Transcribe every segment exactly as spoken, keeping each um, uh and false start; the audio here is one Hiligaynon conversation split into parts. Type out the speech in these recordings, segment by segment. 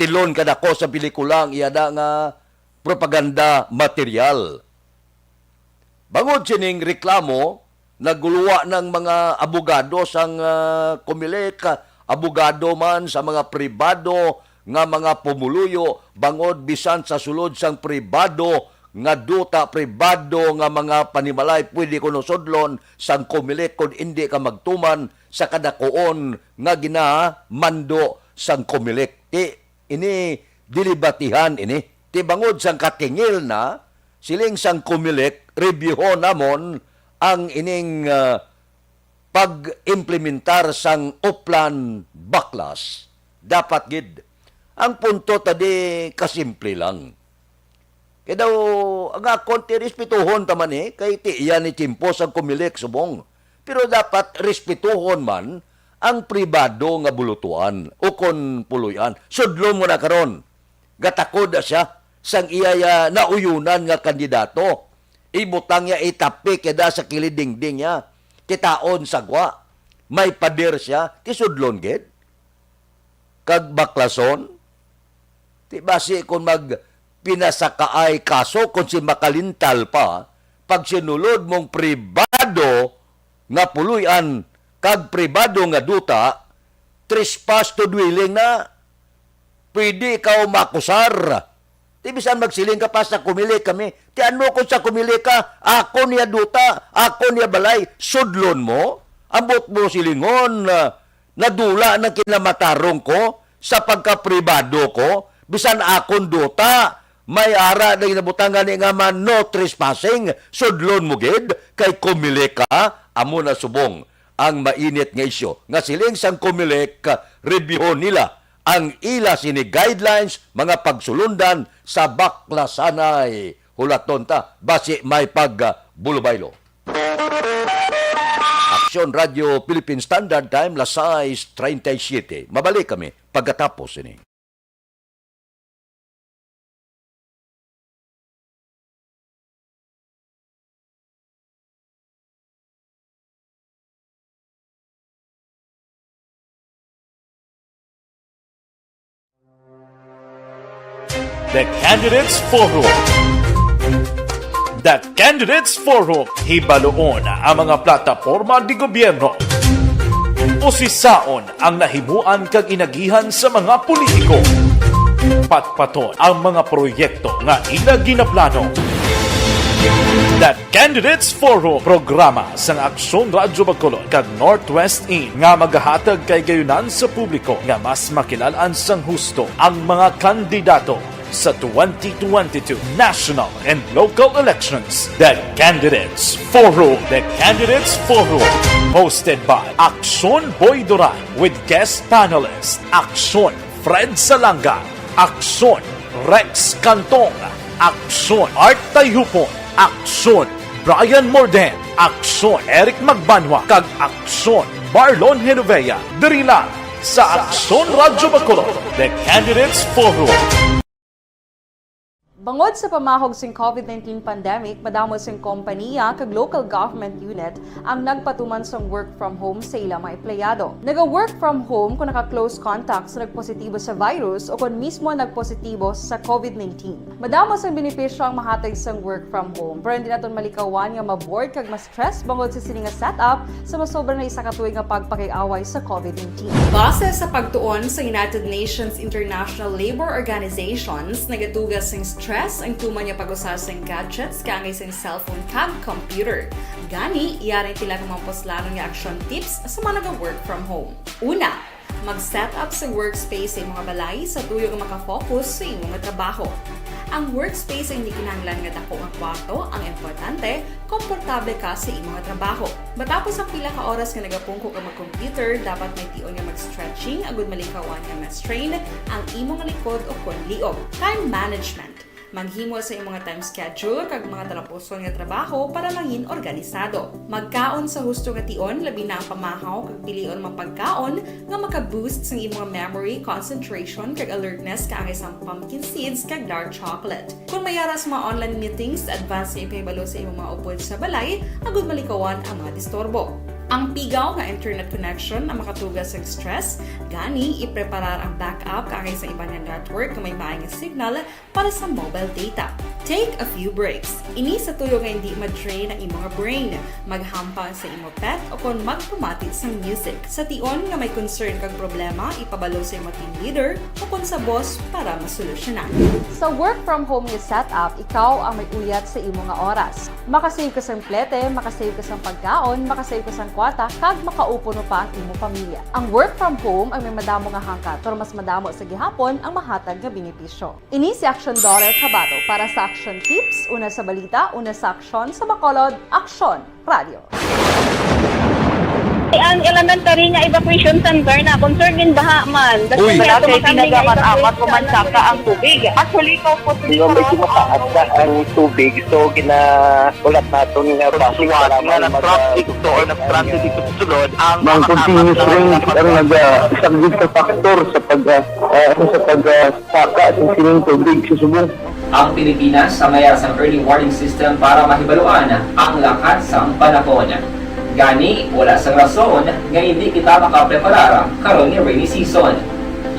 tilon kadako sa pelikula ang iya na nga propaganda material. Bangod sining reklamo, naguluwa ng mga abogado sang, ah, Comelec, abogado man sa mga pribado nga mga pumuluyo, bangod bisan sa sulod sang pribado nga duta, pribado nga mga panimalay, pwede kuno sudlon sang Comelec kon indi ka magtuman sa kadakuon nga ginamando sang Comelec. Ti ini dilibatihan ini. Ti bangod sang katingil na, siling sang Comelec, reviewon namon ang ining, ah, pag-implementar sang Oplan Baklas. Dapat gid. Ang punto tadi kasimple lang. Kay daw, ang akon ti respetuhon ta man, eh, kay ti iya ni tiyempo sang Comelec subong. Pero dapat respetuhon man ang pribado nga bulutuan o kon puloy-an. Sudlon mo na karon. Gatakod na siya sang iya, ya, nauyunan nga kandidato. Ibutang niya, itapik niya da sa kilid dingding niya. Kitaon sa gwa. May pader siya. Ti sudlon gid. Kag baklason. Ti basi kon mag pinasakaay kaso kon si makalintal pa, pag sinulod mong pribado nga puloy-an kag pribado nga duta, trespass to dwelling na, pwede ikaw makusar. Ti bisan magsiling ka pa sa Comelec kami, ti ano kung sa Comelec ka, ako niya duta, ako niya balay, sudlon mo? Ambot mo silingon, ah, nadula ng kinamatarong ko sa pagkapribado ko, bisan akon duta, may ara na ginabutangan ni nga man no trespassing, sudlon mo gid, kay Comelec ka, amo na subong ang mainit nga isyu nga siling sang Comelec, rebyuhon nila ang ila sini guidelines, mga pagsulundan sa baklasanay. Hulaton ta, basi may pag, ah, bulubaylo. Aksyon Radio Philippine Standard Time, las sais treinta y siete. Mabalik kami pagkatapos ini. The Candidates Forum. The Candidates Forum. Hibaluon ang mga plataporma di gobyerno. Usisaon ang nahimuan kag inagihan sa mga politiko. Patpaton ang mga proyekto nga ila ginaplano. The Candidates Forum, programa sang Aksyon Radyo Bacolod kag Northwest In nga magahatag kahigayonan sa publiko nga mas makilalan sang husto ang mga kandidato sa twenty twenty-two national and local elections. The Candidates Forum. The Candidates Forum, hosted by Aksyon Boy Duran with guest panelist Aksyon Fred Salanga, Aksyon Rex Cantong, Aksyon Art Tayupon, Aksyon Brian Morden, Aksyon Eric Magbanwa, kag Aksyon Marlon Genovea. Diri lang sa Aksyon Radyo Bacolod, The Candidates Forum. Bangod sa pamahog sing covid nineteen pandemic, madamo sing kompaniya kag local government unit ang nagpatuman sang work from home sa ila mga empleyado. Naga-work from home kon naka-close contact sa nagpositibo sa virus o kon mismo nagpositibo sa covid nineteen. Madamo sang benepisyo ang mahatag sang work from home, pero hindi naton malikawan nga ma-bored kag ma-stress bangod sa sini nga setup sa masobra na isa ka tuig nga pagpakig-away sa covid nineteen. Base sa pagtuon sa United Nations International Labor Organizations, nagatuga sing stress ang tuman nga pag-usa sing gadgets kaangay sing cellphone kag computer. Gani, yari ang pila ka mga puslanon nga action tips sa mga naga-work from home. Una, mag-set up sa workspace sa imong balay sa tuyo nga makafocus sa imong trabaho. Ang workspace ay hindi kinahanglan nga dako nga kwarto, ang importante, komportable ka sa imong trabaho. Matapos ang pila ka oras nga nagapungko ka mag-computer, dapat may tion nga mag-stretching agud malikawan nga ma-strain ang imong likod o kon liog. Time management. Maghimo sa imong time schedule kag mga talapuson nga trabaho para mangin organisado. Magkaon sa husto nga tion, labi na ang pamahaw, kag pilion mga pagkaon nga maka-boost sang imong memory, concentration, kag alertness, kaangay sang pumpkin seeds kag dark chocolate. Kon may ara sa mga online meetings, advance nga ipahibalo sa imong mga upod sa balay agud malikawan ang mga disturbo. Ang pigaw nga internet connection ang makatuga sa stress, gani ipreparar ang backup kaangay sa iban nga network nga may maay nga signal para sa mobile data. Take a few breaks. Ini sa tuyo nga hindi ma-drain ang imo nga brain, maghampang sa imo pet, o kon magpamati sang music. Sa tion nga may concern kag problema, ipabalo sa imo team leader o kon sa boss para masolusyonan. Sa work from home nga setup, ikaw ang may uyat sa imo nga oras. Makasave ka sang plete, makasave ka sang pagkaon, makasave ka sang kwarta, kag makaupo no pa ang imo pamilya. Ang work from home ang may madamo nga hangkat, pero mas madamo sa gihapon ang mahatag nga benepisyo. Ini si Action Daughter Kabato para sa Action Tips, una sa balita, una sa aksyon, sa Bacolod, Aksyon Radio. Ang elementary nga evacuation center na concern in baha man. Uy. Wala kay ginagamat-amat o mansaka ang tubig. Actually, ikaw po, medyo mataas na ang tubig, so gina-, ulat naton nga base nga traffic to or nag-transit dito sa sulod ang mga continuous rain ang nag-, ah, isang big factor sa pag, ah, ah, sa pag, ah, saka sa sining tubig sa subong. Ang Pilipinas amaya sang early warning system para mahibaluan ang lakat sang panahon. Gani, wala sang rason nga hindi kita makapreparar karon nga rainy season.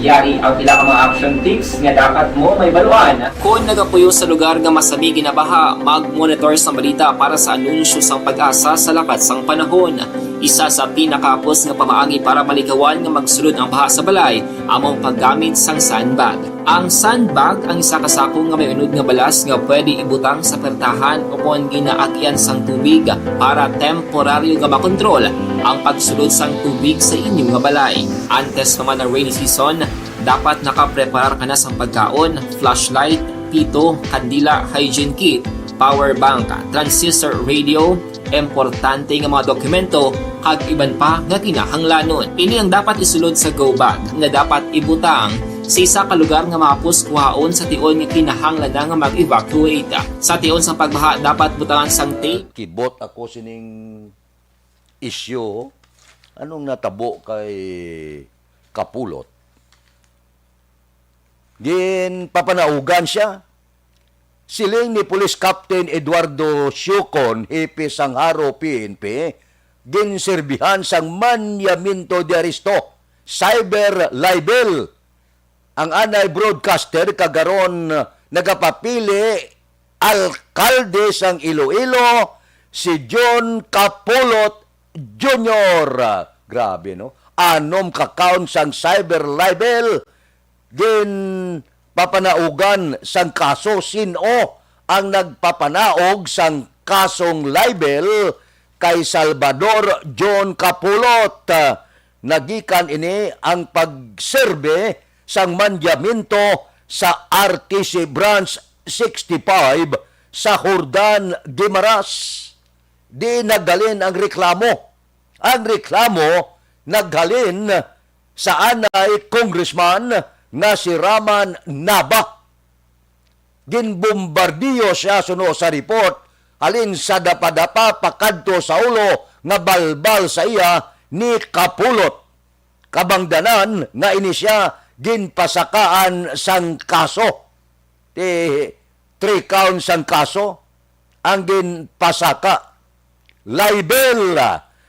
Yari ang pila ka mga action tips nga dapat mo mahibaluan. Kon nagapuyo sa lugar nga masami ginabaha, mag-monitor sang balita para sa anunsyo sang PAGASA sa lakat sang panahon. Isa sa pinakahapos nga pamaagi para malikawan nga magsulod ang baha sa balay amo ang paggamit sang sandbag. Ang sandbag ang isa ka sako nga may unod nga balas nga pwede ibutang sa pertahan o kon ginaagyan sang tubig para temporaryo nga makontrol ang pagsulod sang tubig sa inyo nga balay. Antes pa man ang rainy season, dapat nakapreparar ka na sang pagkaon, flashlight, pito, kandila, hygiene kit, power bank, transistor radio, importante nga mga dokumento, kag iban pa nga kinahanglanon. Ini ang dapat isulod sa go bag nga dapat ibutang sa isa ka lugar nga mahapos kuhaon sa tion nga kinahanglan na nga mag-evacuate. Sa tion sang pagbaha, dapat butangan sang tape. Kibot ako sining isyu, anong natabo kay Kapulot? Ginpapanaugan siya. Siling ni Police Captain Eduardo Siocon, hepe sang Jaro P N P, ginserbihan sang mandaminto de aresto, cyber libel, ang anay broadcaster kag karon nagapapili alkalde sang Iloilo, si John Kapulot Junior. Grabe, no? Anom ka count sang cyber libel ginpapanaugan sang kaso. Sin-o ang nagpapanaog sang kasong libel? Kay Salvador John Kapulot. Nagikan ini ang pagserbe sang mandaminto sa R T C Branch sixty-five sa Jordan, Guimaras. Di naghalin ang reklamo. Ang reklamo naghalin sa anay congressman nga si Raman Nava. Ginbombardiyo siya suno sa report, halin sa dapadapa pakadto sa ulo nga balbal sa iya ni Kapulot. Kabangdanan nga ini siya ginpasakaan sang kaso. Ti, three counts ang kaso ang ginpasaka. Libel.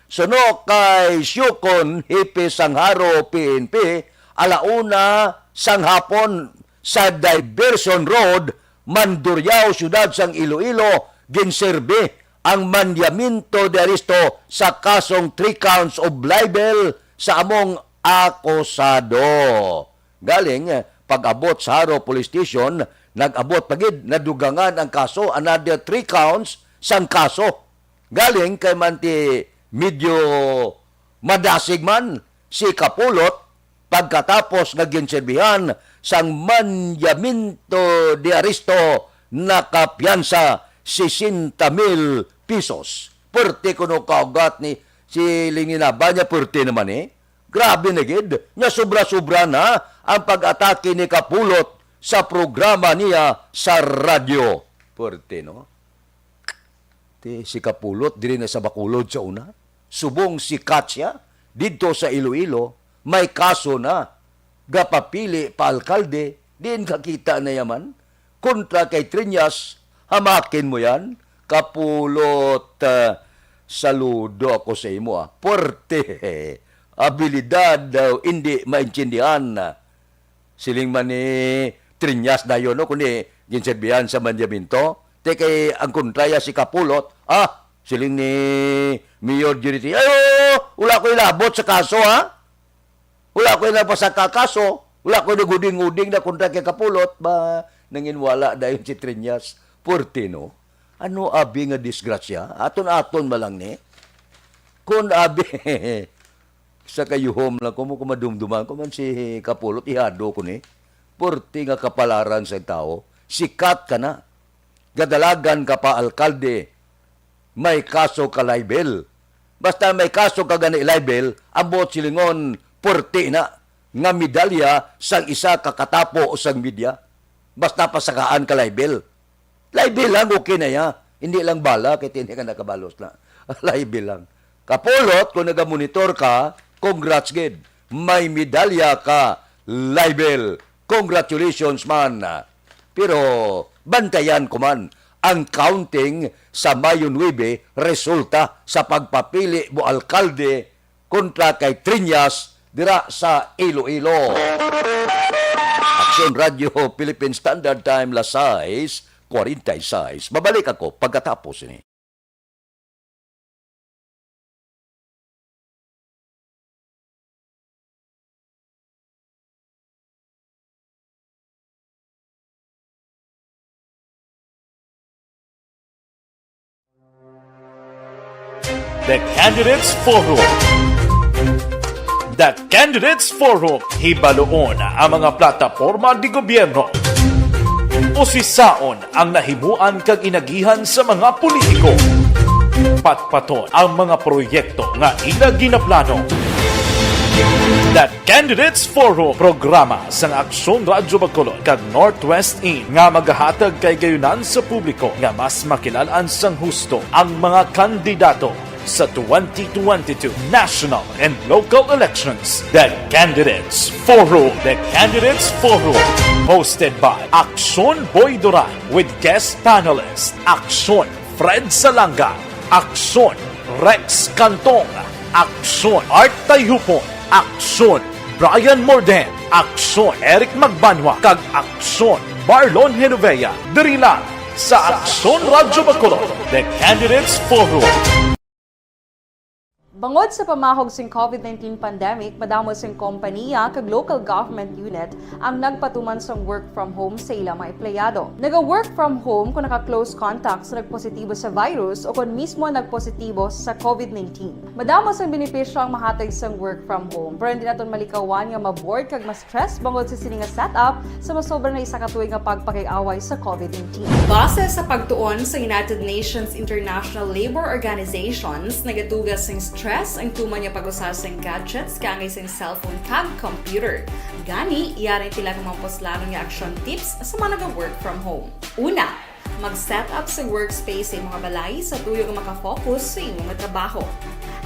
Suno kay Siocon, hepe sang Jaro P N P, alauna sang hapon sa Diversion Road, Mandurriao, siyudad sang Iloilo, ginserbi ang mandaminto de aresto sa kasong three counts of libel sa among akusado. Galing, eh, pag-abot sa Jaro Police Station, nag-abot pa gid, nadugangan ang kaso, another three counts sang kaso. Galing kay man ti medyo madasig man si Kapulot pagkatapos nga ginserbihan sang mandaminto de aresto, nakapiyansa sesenta mil pesos. Perte kuno kaugat ni si Linginaba niya, perte naman, eh. Grabe na gid, nya sobra-sobra na ang pag-atake ni Kapulot sa programa niya sa radyo. Perte, no? Ti, si Kapulot diri na sa Bacolod sa una. Subong si Katya didto sa Iloilo, may kaso na. Gapapili pa alkalde, diin kakita na yaman? Kontra kay Triñas, hamakin mo yan, Kapulot, ah, Saludo ako sa imo, ah. Puwerte. Abilidad daw indi maintindihan. Siling man ni Triñas dayon, no, kundi ginserbihan sa mandyamento. Te kay ang kontraya si Kapulot, ah, siling ni Mayor Dirity, "Ay, oo, wala ko ilabot sa kaso, ha? Wala ko ilabot sa ka-, kaso. Wala ko naguding-uding na kontra kay Kapulot." Ba, nanginwala dayon si Triñas. Puwerte, no? Ano abi nga disgrasya? Aton-aton man lang ni. Kun abi, sa kayuhom lang ko mo, kung madumduman ko man si Kapulot, ihado ko ni. Puwerte nga kapalaran sa tawo. Sikat ka na. Gadalagan ka pa, alkalde. May kaso ka libel. Basta may kaso ka gani libel, ang buot silingon, puwerte na nga medalya sang isa ka katapo sang media. Basta pasakaan ka libel. Libel lang, okay na ya. Hindi lang bala, kay tini ka nakabalos na. Libel lang. Kapulot, kung nagamonitor ka, congrats gid. May medalya ka, libel. Congratulations man. Pero bantayan ko man ang counting sa Mayo nuebe resulta sa pagpapili mo alkalde kontra kay Triñas dira sa Iloilo. Aksyon Radio Philippine Standard Time, las sais cuarenta y seis. Mabalik ako pagkatapos ini. The Candidates Forum. The Candidates Forum, hibaluon ang mga plataporma di gobyerno. Usisaon ang nahimuan kag inagihan sa mga politiko. Patpaton ang mga proyekto nga ila ginaplano. The Candidates Forum, programa sang Aksyon Radyo Bacolod kag Northwest In nga magahatag kay gayunan sa publiko nga mas makilal-an sang husto ang mga kandidato sa twenty twenty-two national and local elections. The Candidates Forum. The Candidates Forum, hosted by Aksyon Boy Duran with guest panelist Aksyon Fred Salanga, Aksyon Rex Cantong, Aksyon Art Tayhupon, Aksyon Brian Morden, Aksyon Eric Magbanwa, kag Aksyon Marlon Genovea, diri lang sa Aksyon Radyo Bacolod, The Candidates Forum. Bangod sa pamahog sing covid nineteen pandemic, madamo sing kompaniya kag local government unit ang nagpatuman sang work from home sa ila mga empleyado. Naga-work from home kon naka-close contact sa nagpositibo sa virus o kon mismo nagpositibo sa covid nineteen. Madamo sang benepisyo ang mahatag sang work from home, pero hindi naton malikawan nga ma-bored kag ma-stress bangod sa sini nga setup sa masobra na isa ka tuig nga pagpakiaway sa covid nineteen. Base sa pagtuon sa United Nations International Labor Organizations, nagatuga sing stress ang tuman nga pag-usa sing gadgets kaangay sing cellphone kag computer. Gani, yari ang pila ka mga puslanon nga action tips sa mga naga-work from home. Una, mag-set up sa workspace sa imong balay sa tuyo nga maka-focus sa imo nga trabaho.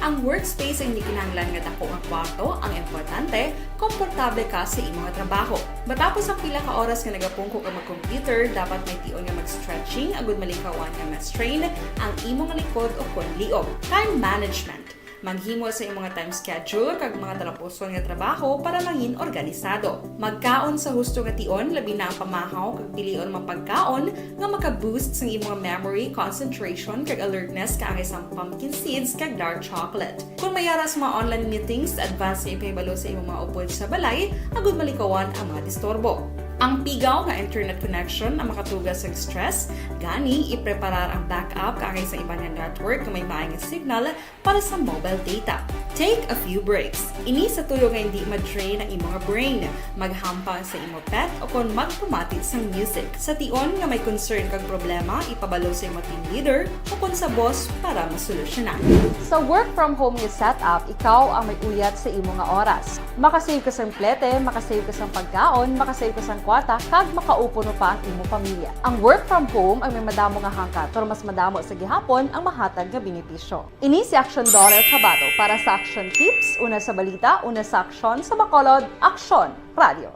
Ang workspace ang hindi kinahanglan nga dako nga kwarto, ang importante, komportable ka sa imo nga trabaho. Matapos ang pila ka oras nga nagapungko ka mag-computer, dapat may tion nga mag-stretching agud malikawan nga ma-strain ang imo nga likod o kon liog. Time management. Maghimo sa imong time schedule kag mga talapuson nga trabaho para mangin organisado. Magkaon sa husto nga tion, labi na ang pamahaw kag pilion mga pagkaon nga maka-boost sang imong memory, concentration, kag alertness, kaangay sang pumpkin seeds kag dark chocolate. Kung may ara sa mga online meetings, advance nga ipahibalo sa imong mga upod sa balay agud malikawan ang mga disturbo. Ang pigaw nga internet connection ang makatuga sang stress, gani ipreparar ang backup kaangay sa iban nga network nga may maay nga signal para sa mobile data. Take a few breaks. Ini sa tuyo nga hindi ma-drain ang imo nga brain. Maghampang sa imo pet o kon magpamati sang music. Sa tion nga may concern kag problema, ipabalo sa imo team leader o kon sa boss para masolusyonan. Sa work from home nga setup, ikaw ang may uyat sa imo nga oras. Makasave ka sang plete, makasave ka sang pagkaon, makasave ka sang kwarta, kag makaupod pa ang imo pamilya. Ang work from home ang may madamo nga hangkat, pero mas madamo sa gihapon ang mahatag nga benepisyo. Ini si Aksyon Dorel Cabado para sa Aksyon Tips, una sa balita, una sa aksyon, sa Bacolod, Aksyon Radio.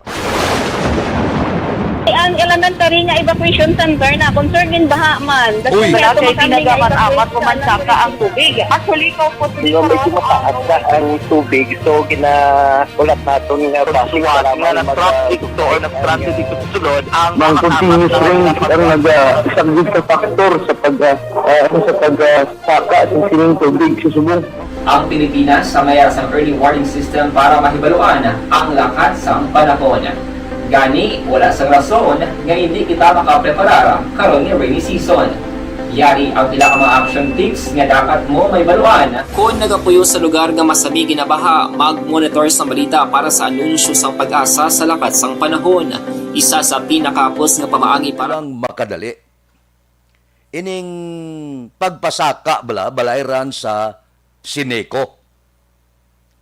Kay Ang elementary nga evacuation center na, concern din baha man. Uy. Wala kay kinagaman-amat ko man saka ang tubig. Actually, ko po. Di ba, medyo mataas na ang tubig, so ginahulat naton nga base para nga mag- nag-traffic to or nag-traffic dito sa sulod, ang mga continuous rain ang nag-, ah, isang good factor sa pag, ah, ah, sa pag, ah, saka sa sining tubig sa subong. Ang Pilipinas sa mayar sang early warning system para mahibaluan ang lakat sang panahon. Gani, wala sang rason nga hindi kita makapreparar karon nga rainy season. Yari ang pila ka mga action tips nga dapat mo mahibaluan. Kon nagapuyo sa lugar nga masami ginabaha, mag-monitor sang balita para sa anunsyo sang PAGASA sa lakat sang panahon. Isa sa pinakahapos nga pamaagi para lang makadali. Ining pagpasaka bala, balayran sa Sineco.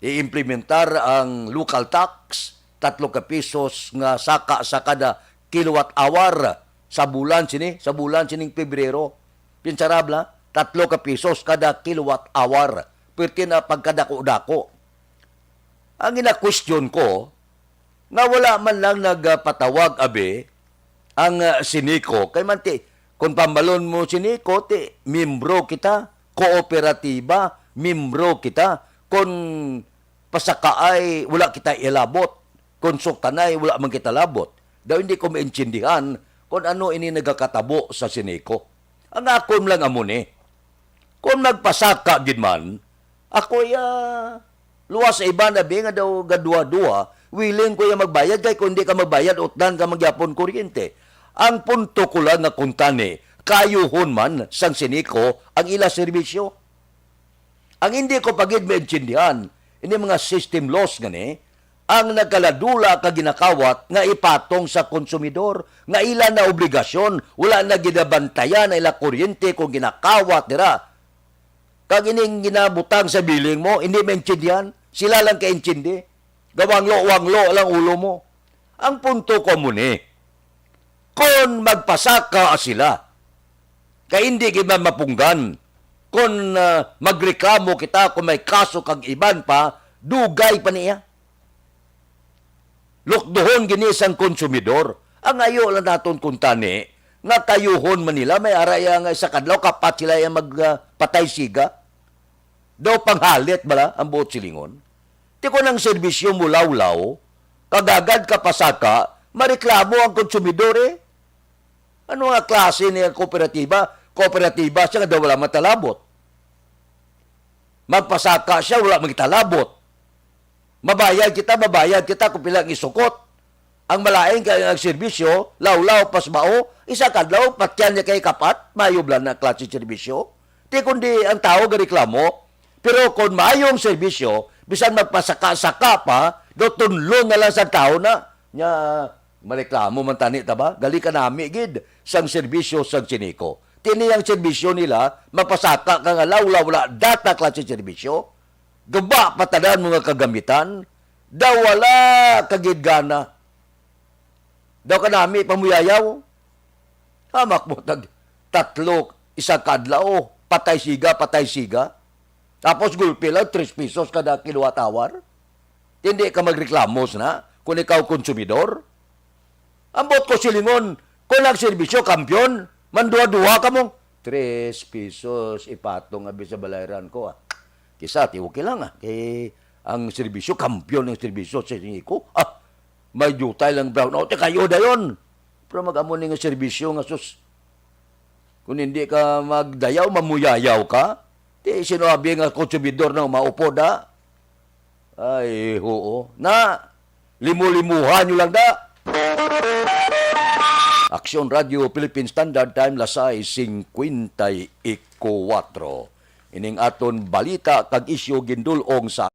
I-implementar ang local tax, tatlo ka pisos nga saka sa kada kilowatt hour sa bulan sini, sa bulan sining Pebrero. Pinsara bala, tatlo ka pisos kada kilowatt hour. Perti na pagkadako-dako. Ang ina-question ko, nga wala man lang nagpatawag, abi, ang, ah, Sineco. Kay man ti, kung pambalon mo Sineco, ti, miyembro kita, kooperatiba, miyembro kita. Kung pasakaay, wala kita ilabot. Kung suktanay, wala man kita labot. Daw hindi ko maintindihan kung ano ini nagakatabo sa Sineco. Ang akon lang amo ni, kung magpasaka gid man, ako ya luwas sa iban, abi, nga daw gaduha-duha, willing ko ya magbayad, kay kung di ka magbayad, utdan ka man gyapon kuryente. Ang punto ko lang nga kung tani, kayuhon man sang Sineco ang ila serbisyo. Ang hindi ko pa gid maintindihan, ini mga system laws nga ni, ang nagkaladula ka ginakawat nga ipatong sa konsumidor, nga ila na obligasyon, wala na ginabantayan ang ila kuryente kung ginakawat nila. Kag ining ginabutang sa billing mo, hindi maintindihan, sila lang kaintindi. Gawanglo-wanglo lang ulo mo. Ang punto ko mo ni, kon magpasaka sila, kay hindi gid man mapunggan, kon, ah, magreklamo kita, kung may kaso kag iban pa, dugay pa niya. Lukdohon gini sang konsumidor. Ang ayo lang naton kuntani, nga kayuhon man nila, may ara iya nga isa kadlaw, kapat sila iya mag, ah, patay siga. Daw panghalit bala ang buot silingon. Ti kon ang serbisyo mo lawlaw, kag agad ka pasaka, mareklamo ang konsumidor, eh. Ano nga klase niya kooperatiba? Kooperatiba siya nga daw wala matalabot. Magpasaka siya, wala man kita labot. Mabayad kita, mabayad kita kung pila ang isukot. Ang malain kay ang serbisyo, lawlaw, pasbao, isa kadlaw, patyan niya kay kapat, mayo bala na klase serbisyo. Ti kundi ang tao gareklamo, pero kung maayo ang serbisyo, bisan magpasaka-saka pa, do tunlon na lang sa tao na. Nya, mareklamo man tani ta ba? Gali ka nami gid sang serbisyo sang Sineco. Ti ini ang serbisyo nila, magpasaka ka nga lawlaw, wala data klase serbisyo. Guba pa tanan mga kagamitan, daw wala ka gid gana. Daw kanami pamuyayaw. Hamak mo tag tatlo, isa kadlaw, patay siga, patay siga. Tapos gulpi lang, tres pesos kada kilowatt hour. Hindi ka magreklamo na kung ikaw konsumidor. Ambot ko silingon, kung nagserbisyo, kampiyon, manduha-duha ka mong, "Tres pesos ipatong abi sa balayran ko, ah." Kisa, ti okay lang, ah. Kay ang serbisyo, kampiyon ang serbisyo sa Sineco. Ah, may dutay lang brownout, eh, kayo dayon. Pero mag-amo ni nga serbisyo nga, sus, kung hindi ka magdayaw, mamuyayaw ka. Ti, sino abi nga konsumidor na maupod, ha? Ay, oo. Na, limu-limuhan nyo lang da. Aksyon Radio Philippine Standard Time, las sais cincuenta y cuatro. Ining aton balita kag isyu gindul-ong sa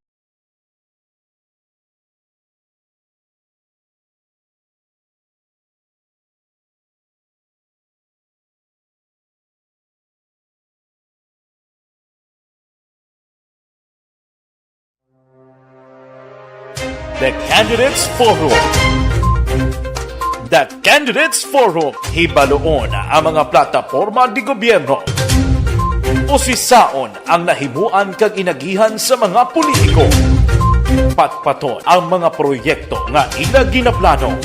The Candidates Forum. The Candidates Forum. Hibaluon ang mga plataporma de gobyerno. Usisaon ang nahimuan kag inagihan sa mga politiko. Patpaton ang mga proyekto nga ila ginaplano.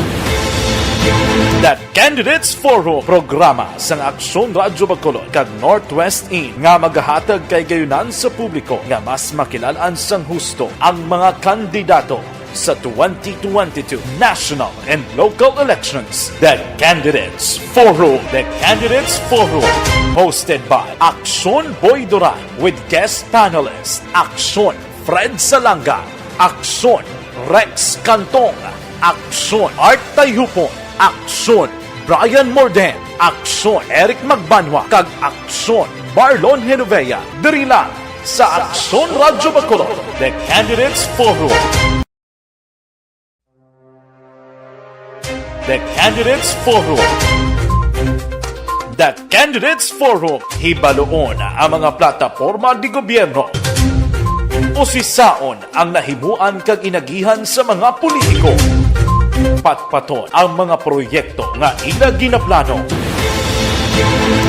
The Candidates Forum, programa sang Aksyon Radyo Bacolod kag Northwest In nga magahatag kay gayunan sa publiko nga mas makilal-an sang husto ang mga kandidato sa twenty twenty-two national and local elections. The Candidates Forum. The Candidates Forum, hosted by Aksyon Boy Duran with guest panelist Aksyon Fred Salanga, Aksyon Rex Cantong, Aksyon Art Tayhupon, Aksyon Brian Morden, Aksyon Eric Magbanwa, kag Aksyon Marlon Genovea, diri lang sa Aksyon Radyo Bacolod. The Candidates Forum. The Candidates Forum. The Candidates Forum, hibaluon ang mga plataporma di gobyerno. Usisaon ang nahimuan kag inagihan sa mga politiko. Patpaton ang mga proyekto nga ila ginaplano.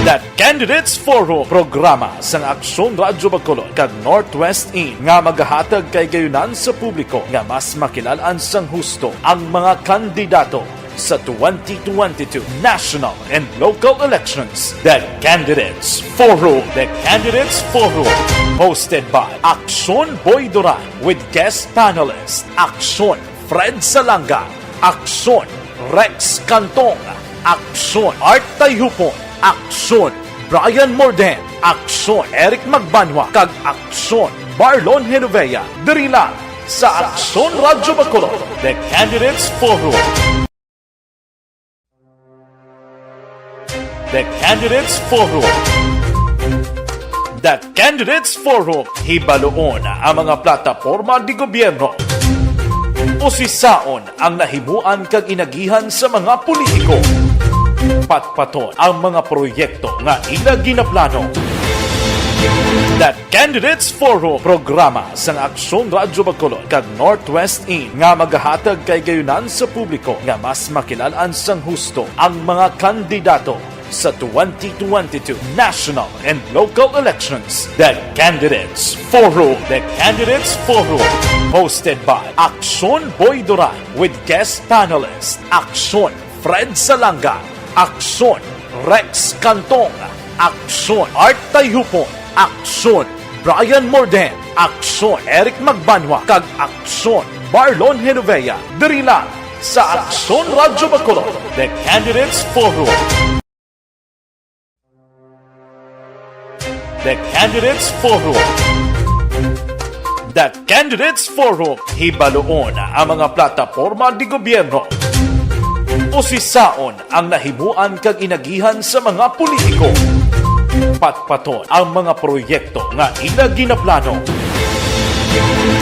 The Candidates Forum, programa sang Aksyon Radyo Bacolod kag Northwest In nga magahatag kay gayunan sa publiko nga mas makilal-an sang husto ang mga kandidato sa twenty twenty-two national and local elections. The Candidates Forum. The Candidates Forum, hosted by Aksyon Boy Duran with guest panelist Aksyon Fred Salanga, Aksyon Rex Cantong, Aksyon Art Tayhupon, Aksyon Brian Morden, Aksyon Eric Magbanwa, kag Aksyon Marlon Genovea, diri lang sa Aksyon Radyo Bacolod. The Candidates Forum. The Candidates Forum. The Candidates Forum, hibaluon ang mga plataporma di gobyerno. Usisaon ang nahimuan kag inagihan sa mga politiko. Patpaton ang mga proyekto nga ila ginaplano. The Candidates Forum, programa sang Aksyon Radyo Bacolod kag Northwest In nga magahatag kay gayunan sa publiko nga mas makilal-an sang husto ang mga kandidato sa twenty twenty-two national and local elections. The Candidates Forum. The Candidates Forum, hosted by Aksyon Boy Duran with guest panelist Aksyon Fred Salanga, Aksyon Rex Cantong, Aksyon Art Tayhupon, Aksyon Brian Morden, Aksyon Eric Magbanwa, kag Aksyon Marlon Genovea, diri lang sa Aksyon Radyo Bacolod. The Candidates Forum. The Candidates Forum. The Candidates Forum, hibaluon ang mga plataporma di gobyerno. Usisaon ang nahimuan kag inagihan sa mga politiko. Patpaton ang mga proyekto nga ila ginaplano.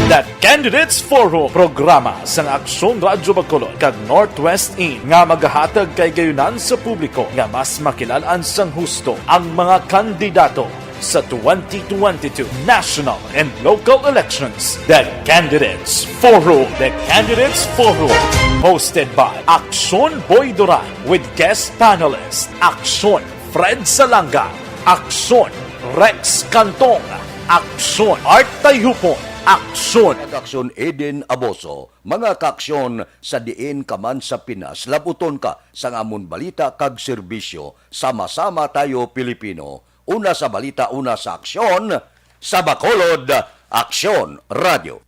The Candidates Forum, programa sang Aksyon Radyo Bacolod kag Northwest In nga magahatag kay gayunan sa publiko nga mas makilal-an sang husto ang mga kandidato sa twenty twenty-two national and local elections. The Candidates Forum. The Candidates Forum, hosted by Aksyon Boy Duran with guest panelist Aksyon Fred Salanga, Aksyon Rex Cantong, Aksyon Art Tayhupon, Aksyon Aksyon Eden Aboso, mga kaaksyon sa diin ka man sa Pinas, labuton ka sang amon balita kag serbisyo. Sama-sama tayo, Pilipino. Una sa balita, una sa aksyon, sa Bacolod, Aksyon Radio.